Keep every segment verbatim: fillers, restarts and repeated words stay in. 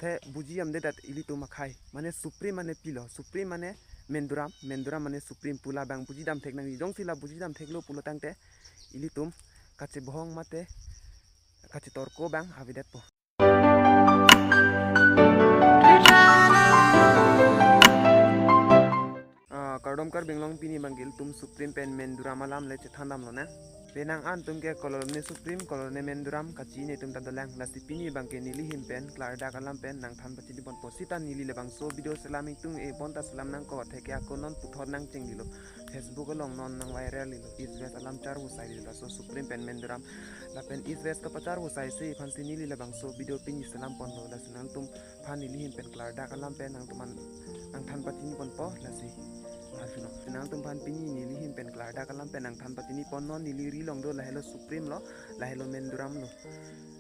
Athe buji damde dat ilitum akhei. Mane Supreme mane pilo. Supreme mane Menduram, Menduram mane Supreme pu labang buji dam thek nangji. Jongsi la buji dam theklo pulo tangte ilitum kachebohong mate kachetorko abang avedetpo. Ah, kardom Karbi Anglong, pini abangke ilitum Supreme pen Menduram alam le chethan damlonang. Penang an atum ke kolor ne Supreme, kolor ne Menduram, kachini atum ta dolang. Lasi pini abangke neli ahin pen klardak alam pen nangthan pachini ponpo. Sita neli labangso video selam ingtung-e pon ta selam nangkok, athe ke ako non puthot nangchenglilo. Facebook along non nang viral lilo. East West alam charvo sai lilo. So Supreme pen Menduram lapen East West kapacharvo sai si aphansi neli labangso video pini selam ponlo. Lasi nangtum aphan neli ahin pen klardak alam pen nangtum aphan nangthan pachini ponpo, lasi. Arjuno. Nangtum aphan pini neli ahin pen klardak alam pen nangthan pachini pon, non neli ri along do lahelo Supreme lo, lahelo Menduram lo.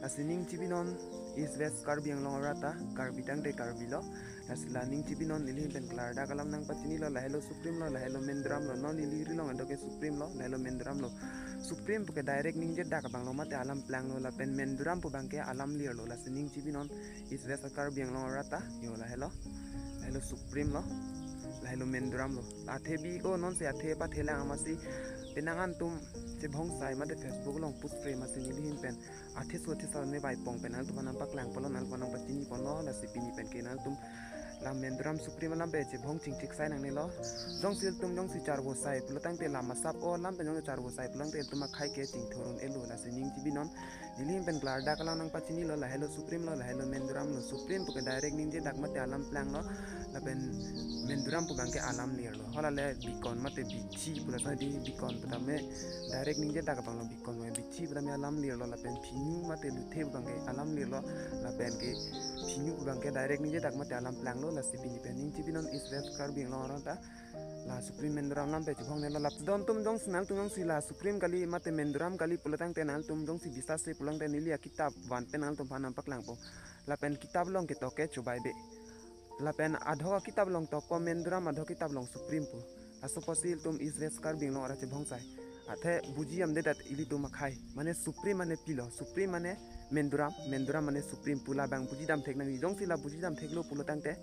Lasi ning chibinon East West Karbi Anglong arat ta, Karbi tangte Karbi lo. Lasi la ning chibinon neli ahin pen klardak alam nangpachinilo, lahelo Supreme lo, lahelo Menduram lo, non neli ri along ado ke Supreme lo, lahelo Menduram lo. Supreme puke direct ningjedak abang lo mate alam plang lo, lapen Menduram pu abangke alam lir lo. Lasi ning chibinon East West Karbi Anglong arat ta, yo lahelo. Lahelo Supreme lo, lahelo Menduram lo. Athe bi ko non si athe pathelang amatsi penang an atum chebohong sai mate Facebook along post frame amatsi neli ahin pen athe so athe sa ne bai pong pen nangtum aphan nangpaklang ponlo, nangtum aphan nangpachini ponlo, lasi pini pen ke nangtum la Menduram Supreme alam pen chebohong chingchik sai nangnelo. Jongsi ilitum jongsi charvo sai pulo tangte la masap o alam pen jongsi charvo sai pulo tangte ilitum akhei ke chingthur un-elo. Lasi ning chibinon neli ahin pen klardak alam nangpachinilo, lahelo Supreme lo, lahelo Menduram lo. Supreme puke direct ningjedak mate alam plang lo, lapen Menduram pu abangke alam lir lo. Hala le bikon mate bichi pu la sa di, bikon pu tame direct ningjedak abang lo, bikon mate bichi pu tame alam lir lo, lapen phinu mate luthe pu abangke alam lir lo, lapen ke phinu pu abangke direct ningjedak mate alam plang lo. Lasi pini pen ning chibinon East West Karbi Anglong arat ta la Supreme Menduram alam pen chebohong nelo. Lap don atum jongsi nangtum jongsi la Supreme kali mate Menduram kali pulo tangte nangtum jongsi bisas se pulo tangte neli akitap van pen nangtum aphan nangpaklangpo. Lapen kitap along ketok ke chobei be. Lapen adho akitap along tokpo Menduram, adho akitap along Supreme pu. Laso apotsi ilitum East West Karbi Anglong arat chebohong sai. Athe buji damde dat ilitum akhei. Mane Supreme mane pilo, Supreme mane Menduram, Menduram mane Supreme pu labang buji dam thek nangji. Jongsi la buji dam theklo pulo tangte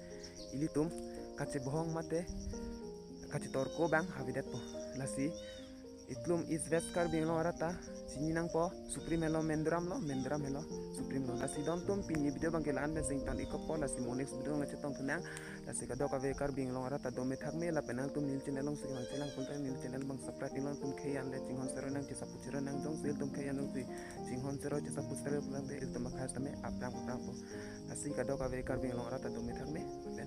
ilitum kachebohong mate kachetorko abang avedetpo. Lasi ilitum East West Karbi Anglong arat ta chini nangpo, Supreme helo Menduram lo, Menduram helo Supreme lo. Lasi don atum pini video abangke la-an pen si ington-ikpo, lasi mo next video along chetongthu nang. Lasi kadokave Karbi Anglong arat ta dome thakme, lapen nangtum neli channel along si nangchelang pulote neli channel abang subscribe, neli nangtum khei an le chinghon sero nang, chesap puchero nang, jongsi ilitum khei an jongsi chinghon sero chesap puchero pulo tangte ilitum akhei tame aphrang aphrang po. Lasi kadokave Karbi Anglong arat ta dome thakme, lapen